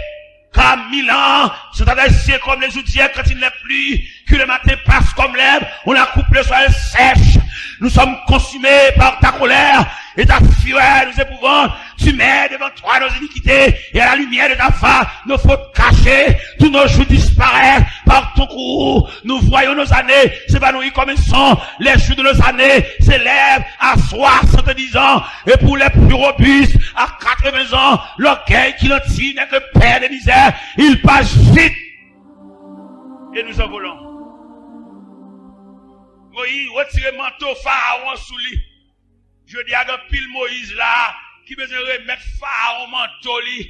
Car mille ans sont à tes yeux comme les jours d'hier quand il n'est plus, que le matin passe comme l'herbe, on la coupe, le soleil sèche. Nous sommes consumés par ta colère et ta fureur nous épouvante. Tu mets devant toi nos iniquités et à la lumière de ta face nos fautes cachées. Tous nos jours disparaissent par ton courroux. Nous voyons nos années s'évanouir comme un songe. Les jours de nos années s'élèvent à soixante-dix ans. Et pour les plus robustes, à quatre-vingts ans, l'orgueil qui l'entire n'est que père de misère. Il passe vite. Et nous envolons. Moyiz retire manto Farawon sou li. Jodi a, gen anpil Moyiz la ki bezwen remèt Farawon manto li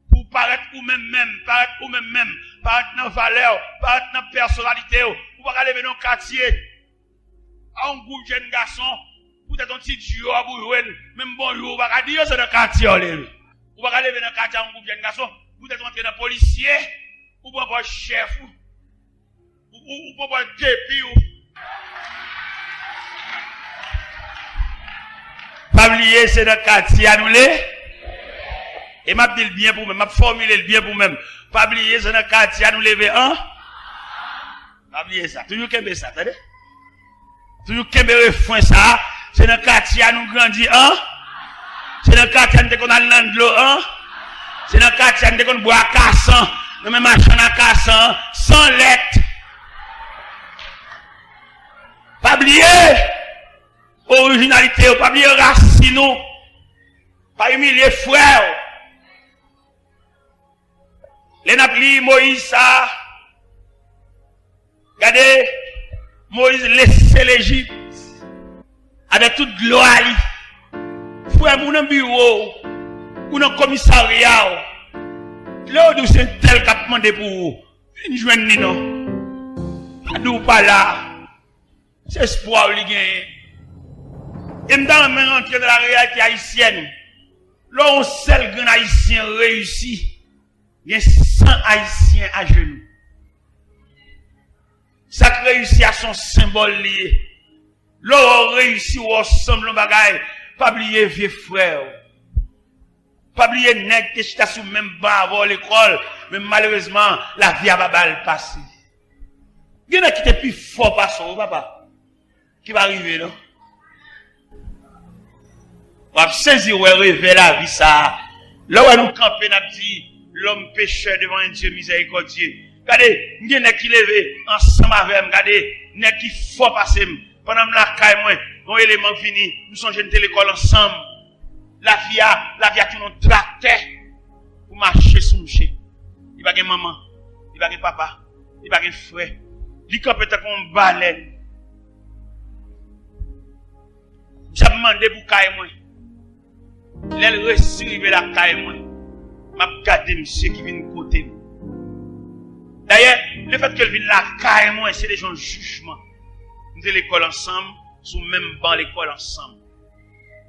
pou parèt ou menm menm, parèt ou menm menm, parèt nan valè w, parèt nan pèsonalite w. Ou pa ka leve nan katye a yon gwoup jèn gason, poutèt yon ti djòb ou jwenn, menm bonjou ou pa ka di yo, se nan katye w leve. Ou pa ka leve nan katye a yon gwoup jèn gason, poutèt ou antre nan polisye, Ou pran pòz chèf ou. Ou, ou, ou pran pòz depi ou. Pa bliye, se nan katye a nou le. E m ap di l byen pou mwen, m ap fòmile l byen pou mwen. Pa bliye, se nan katye a nou leve an. Pa bliye sa. Toujou kenbe sa, tande. Toujou kenbe refren sa a. Se nan katye a nou grandi an. Se nan katye a nou te konn al nan dlo an. Se nan katye a nou te konn bwè akasan. Nou menm mache nan akasan an. San lèt. Pa bliye orijinalite w. Pa bliye rasin ou. Pa imilye frè w. Lè n ap li Moyiz sa a, gade, Moyiz lese Lejip avèk tout glwa li. Frè m, ou nan biwo w, ou nan komisarya w, lè yo di w se entèl k ap mande pou ou, vin jwenn li non. Pa di w pa la. Se espwa w li genyen. E m ta renmen rantre nan la reyalite ayisyèn. Lè yon sèl grenn ayisyen reyisi, gen san ayisyen ajenou. Sa k reyisi a se yon senbòl li ye. Lè w wè w reyisi, w wè w sanble yon bagay, pa bliye vye frè w. Pa bliye nèg te chita sou menm ban avè w lekòl, men malerezman, lavi a pa ba l pase. Gen nèg ki te pi fò pase w, papa, ki pa rive, non. W ap sezi wè revè lavi sa a. Lè w wè nou kanpe, n ap di, L'homme pécheur devant un Dieu miséricordieux. Gade, m gen nèg ki leve ansanm avè m. Gade, nèg ki fò pase m. Pandan m lakay mwen, yon eleman vini. M sonje n te lekòl ansanm. Lavi a, lavi a tounen yon traktè pou mache sou mouche. Li pa gen manman, li pa gen papa, li pa gen frè. Li kanpe tankou yon balèn. Misye ap mande pou kay mwen. Lè l resi rive lakay mwen, m ap gade misye ki vin kote m. Dayè, lefètke l vin lakay mwen, se deja yon jijman. M te lekòl ansanm, sou menm ban lekòl ansanm.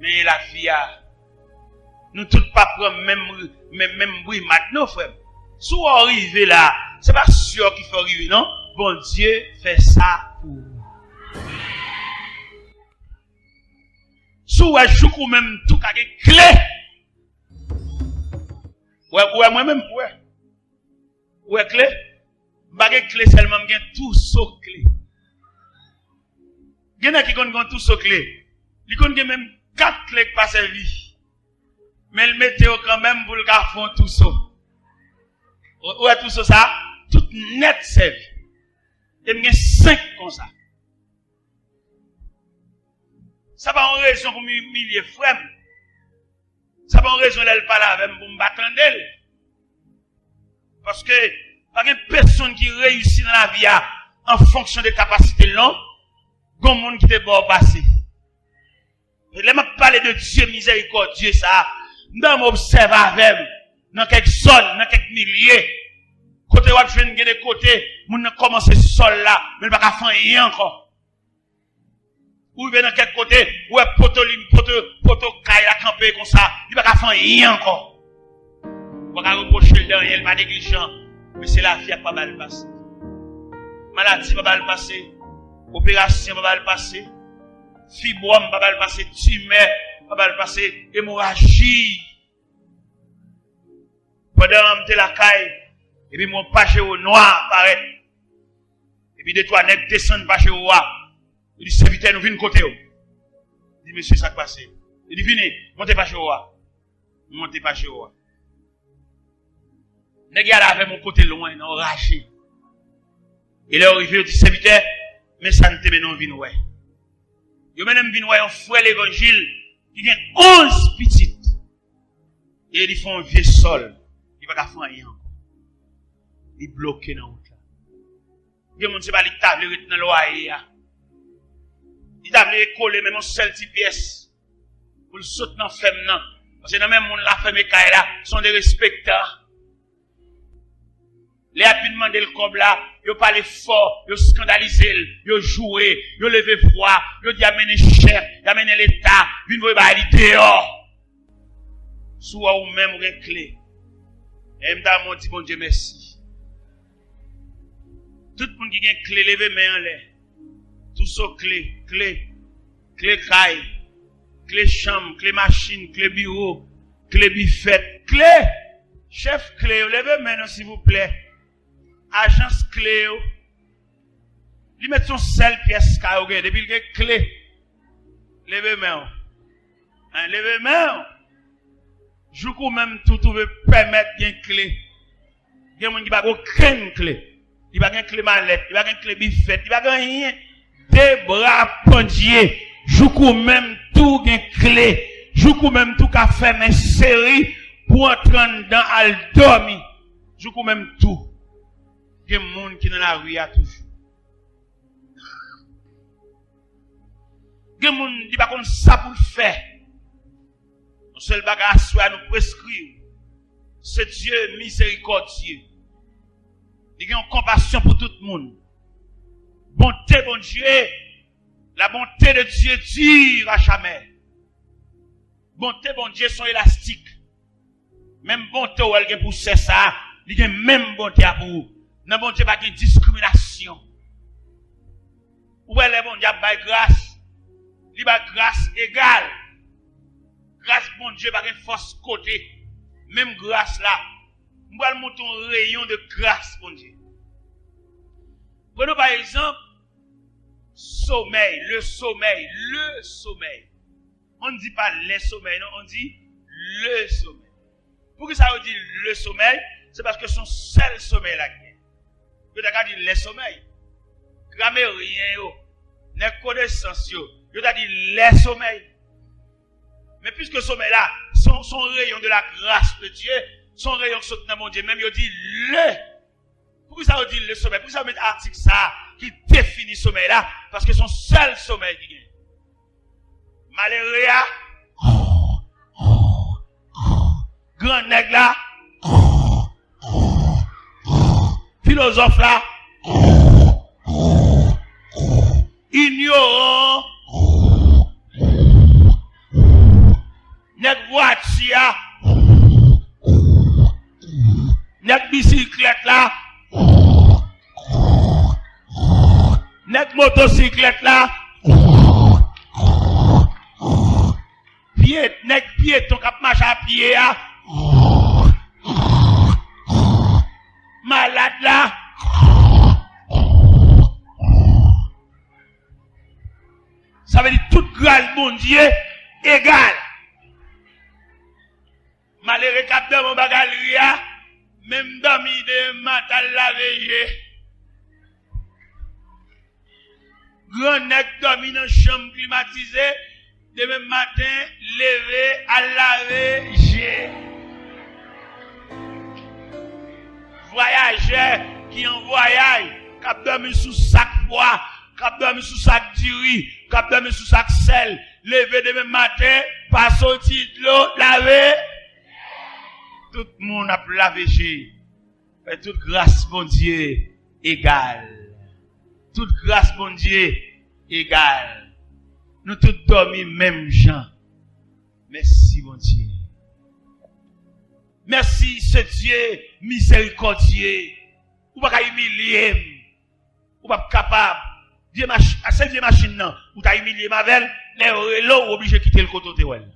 Men lavi a, nou tout pa pran menm, menm, menm brimad, non, frè m. Si w rive la, se pa sè w ki fè w rive, non. Bondye fè sa pou ou. Si w wè jouk ou menm tou ka gen kle. Ou wè, ou wè mwen menm, ou wè. Ou wè kle? M pa gen kle sèlman, m gen touso kle. Gen nèg ki konn gen touso kle. Li konn gen menm kat kle k pa sèvi. Men l mete yo kanmenm pou l ka fè yon touso. Ou, ou wè touso sa? Tout nèt sèvi. E m gen senk konsa. Sa pa yon rezon pou m imilye frè m. Sa pa yon rezon lè l pale avè m pou m pa tande l. Paske pa gen pèsonn ki reyisi nan lavi a an fonksyon de kapasite l, non. Gon moun ki te ba w pase. E lè m ap pale de Dye mizèrikòdye sa a, m ta renmen obsève avè m nan kèk zòn, nan kèk milye, kote w ap jwenn gen de kote, moun nan kòmanse sòl la, men l pa ka fè anyen ankò. Ou rive nan kèk kote, ou wè poto lin, poto, poto kay la kanpe konsa, li pa ka fè anyen ankò. Ou pa ka repwoche l de anyen, li pa neglijan. Men se lavi a k pa ba l pase. Maladi pa ba l pase. Operasyon pa ba l pase. Fibwòm pa ba l pase. Timè pa ba l pase. Emoraji. Pandan m te lakay, epi m wè yon pajero nwa parèt. Epi de twa nèg desann pajero a. Yo di, "Sèvitè, nou vin kote w." Li di, "Mesye, sa k pase?" Li di, "Vini, monte pajero a." M monte pajero a. Nèg yo ale avè m yon kote lwen, nan yon raje. E lè yo rive, yo di, "Sèvitè, men sa n te mennen w vin wè." Yo mennen m vin wè yon frè levanjil ki gen onz pitit. E li fè yon vye sòl. Li pa ka fè anyen ankò. Li bloke nan wout la. Gen moun se pa li ki ta vle ret nan lwaye a. Li ta vle kole menm yon sèl ti pyès pou l sot nan fèm nan. Paske nan men moun la fèmen kay la, se yon derespektan. Lè y ap vin mande l kòb la, yo pale fò, yo eskandalize l, yo joure, yo leve vwa, yo di y ap mennen chèf, y ap mennen leta, vin voye bagay li deyò. Si w wè ou menm ou gen kle, e m ta renmen w di Bondye mèsi. Tout moun ki gen kle, leve men anlè. Touso kle, kle, kle kay, kle chanm, kle machin, kle biwo, kle bifèt, kle! Chèf kle yo, leve men nou, silvouplè. Ajans kle yo. Li mèt se yon sèl pyès kay ou gen, depi l gen kle. Leve men w. Hein, leve men w. Jouk ou menm tou twouve pèmèt gen kle. Gen moun ki pa gen okenn kle. Li pa gen kle malèt, li pa gen kle bifèt, li pa gen anyen. De bra Bondye. Jouk ou menm tou gen kle. Jouk ou menm tou ka fèmen seri pou antre anndan al dòmi. Jouk ou menm tou. Gen moun ki nan lari a toujou. Gen moun, li pa konn sa pou l fè. Yon sèl bagay aswè a nou preskri w. Se Dye mizerikòdye. Li gen yon konpasyon pou tout moun. Bonte Bondye, la bonté de Dieu dure à jamais. Bonte Bondye se yon elastik. Menm bonte w wè l gen pou sè sa a, li gen menm bonte a pou ou. Nan Bondye pa gen diskriminasyon. Ou wè lè Bondye ap bay gras, li bay gras egal. Gras Bondye pa gen fòs kote. Menm gras la, m pral montre yon reyon de gras Bondye. Prenons pa egzanp, somèy, le somèy, le somèy. On ne dit pas les sommeils, non, on dit le sommeil. Poukisa yo di le sommeil? Se paske se yon sèl somèy la ki gen. Yo ta ka di les sommeils. Grameryen yo, nèg konesans yo, yo ta di les sommeils. Men piske somèy la, se yon, se yon reyon de la grâce de Dieu, se yon reyon ki sot nan Bondye, menm yo di le. Poukisa yo di le somèy? Poukisa yo met atik sa a ki defini somèy la? Paske se yon sèl somèy ki gen. Malere a, grannèg la, filozòf la, inyoran, nèg vwati a, nèg bisiklèt la, nèg motosiklèt la, pye, nèg pyeton k ap mache a pye a, malad la. Sa vle di tout gras Bondye egal. Malere k ap dòmi anba galri a, menm dòmi demen maten al lave je. Grannèg dòmi nan chanm klimatize, demen maten leve al lave je. Vwayajè ki an vwayaj, k ap dòmi sou sak pwa, k ap dòmi sou sak diri, k ap dòmi sou sak sèl, leve demen maten, pa soti dlo, lave. Tout moun ap lave je. Fè tout gras Bondye egal. Tout gras Bondye egal. Nou tout dòmi menm jan. Mèsi Bondye. Mèsi se Dye mizerikòdye. Ou pa ka imilye m. Ou p ap kapab. Vye mach-, se vye machin nan, ou ta imilye m avè l, lè yo rele w, ou oblije kite l kote w te wè l.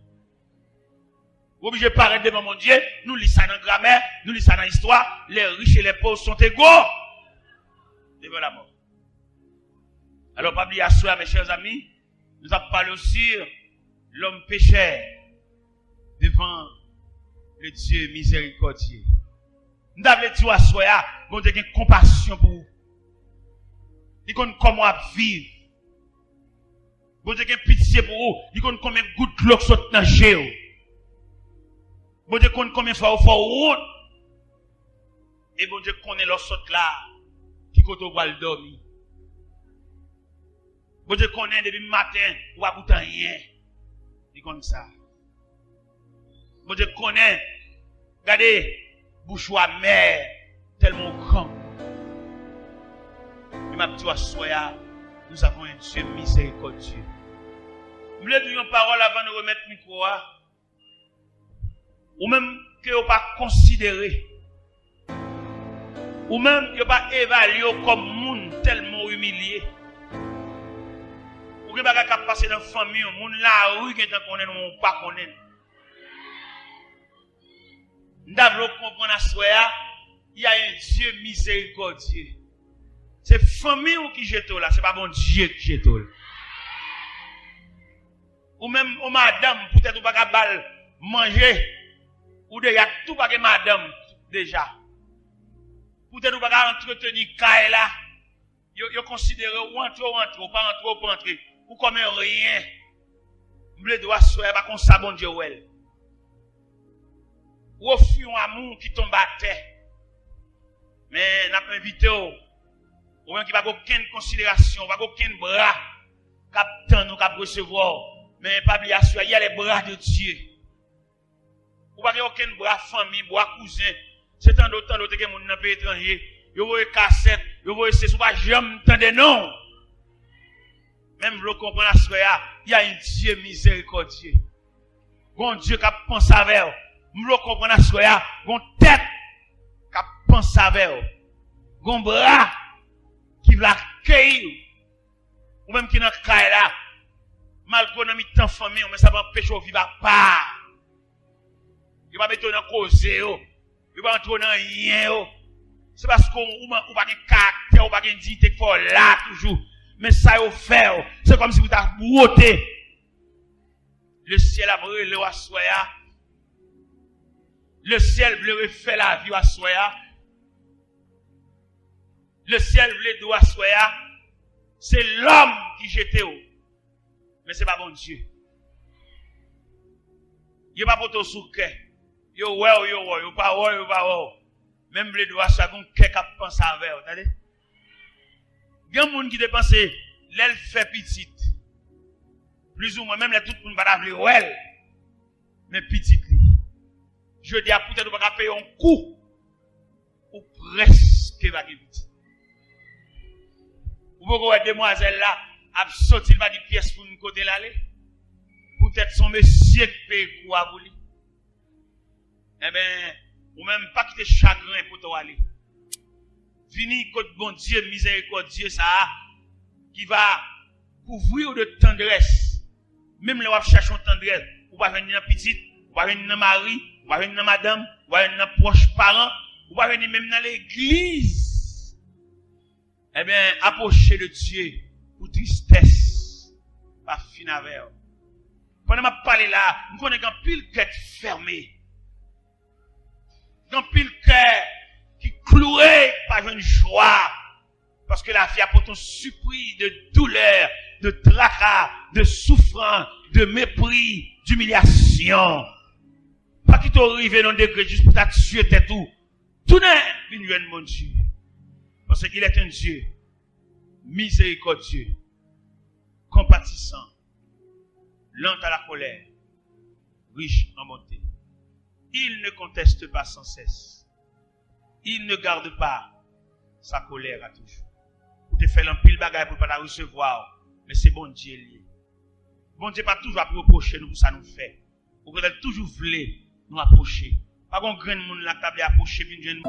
Ou oblije parèt devan Bondye, nou li sa nan gramè, nou li sa nan istwa, les riches et les pauvres sont égaux devant la mort. Alò, pa bliye aswè a, mes chers amis, nous avons parlé aussi l'homme pécheur devant le Dieu miséricordieux. M ta vle di w aswè a, Bondye gen konpasyon pou ou. Li konn kòman w ap viv. Bondye gen pitye pou ou. Li konn konbyen gout dlo k sot nan je w. Bondye konn konbyen fwa yo fè w wont. E Bondye konnen lè w sot la, ki kote w pral dòmi. Bondye konnen depi maten, ou pa goute anyen. Li konn sa. Bondye konnen. Gade, bouch ou amè, tèlman ou gran. E m ap di w aswè a, nous avons un Dieu miséricordieux. M vle di w yon pawòl avan nou remèt mikwo a. Ou menm ke yo pa konsidere. Ou menm, yo pa evalye w kòm moun tèlman w imilye. Ou gen bagay k ap pase nan fanmi w, moun lari gentan konnen l, men w pa konnen l. M ta vle w konprann aswè a, y a un Dieu miséricordieux. Se fanmi w ki jete w la, se pa Bondye ki jete w la. Ou menm, yon madanm, poutèt ou pa ka ba l manje, ou deja tou pa gen madanm deja. Poutèt ou pa ka antreteni kay la, yo, yo konsidere w antre, w antre, w pa antre, w pa antre. Ou kòm yon ryen. M vle di w aswè a, pa konsa Bondye wè l. Ou ofri yon amou ki tonbe atè. Men, n ap envite w, ou menm ki pa gen okenn konsiderasyon, ou pa gen okenn bra k ap tann ou, k ap resevwa w. Men, pa bliye aswè a, il y a les bras de Dieu. Ou pa gen okenn bra fanmi, bra kouzen. Se tande w, tande w te gen moun nan peyi etranje. Yo voye kasèt, yo voye sesi, ou pa janm tande non. Men m vle w konprann aswè a, y a un Dieu miséricordieux. Gon Dye k ap panse avè w. M vle w konprann aswè a, gon tèt k ap panse avè w. Gon bra ki vle akeyi w. Ou menm ki nan kay la, malgre w nan mitan fanmi w, men sa pa anpeche w viv apa. Yo pa mete w nan koze yo. Yo pa antre w nan anyen yo. Se paske w, ou, ou pa gen karaktè, ou pa gen diyite k fè w la toujou. Men sa yo fè w, se kòmsi pou ta bwote. Lesyèl ap rele w aswè a. Lesyèl vle refè lavi w aswè a. Lesyèl vle di w aswè a, se lòm ki jete w, men se pa Bondye. Yo pa pote w sou kè. Yo wè w, yo wè w. Yo pa wè w, yo pa wè w. Men m vle di w aswè a, gon kè k ap panse avè w, tande. Gen moun ki te panse, lè l fè pitit, plizoumwen, menm lè tout moun pa ta vle wè l, men pitit li. Jodi a, poutèt ou pa ka peye yon kou, ou prèske pa gen pitit. Ou poko wè demwazèl la ap soti, li pa gen pyès pou n kote l ale. Poutèt se yon mesye ki peye kou a pou li. Enben, ou menm pa kite chagren pote w ale. Vini kot Bondye mizerikòdye sa a, ki va kouvri w de tandrès. Menm lè w ap chèche yon tandrès, ou pa jwenn ni nan pitit, ou pa jwenn ni nan mari, ou pa jwenn ni nan madanm, ou pa jwenn ni nan pwòch paran, ou pa jwenn ni menm nan legliz. Enben, apwoche de Dye pou tristès pa fin avè w. Pandan m ap pale la, m konnen gen anpil kè k fèmen. Gen anpil kè ki kloure, pa jwenn jwa. Paske lavi a pote yon sipri de doulè, de traka, de soufrans, de mepri, dimilyasyon. Pa kite w rive nan degre jis pou ta tiye tèt ou. Tounen vin jwenn Bondye. Paske il est un Dieu miséricordieux, compatissant, lent à la colère, riche en bonté. Il ne conteste pas sans cesse. Il ne garde pas sa colère à toujours. Ou te fè l anpil bagay pou l pa ta resevwa w, men se Bondye l ye. Bondye pa toujou ap repwoche nou pou sa nou fè. Okontrè, l toujou vle nou apwoche. Pa gon grenn moun la k ta vle apwoche vin jwenn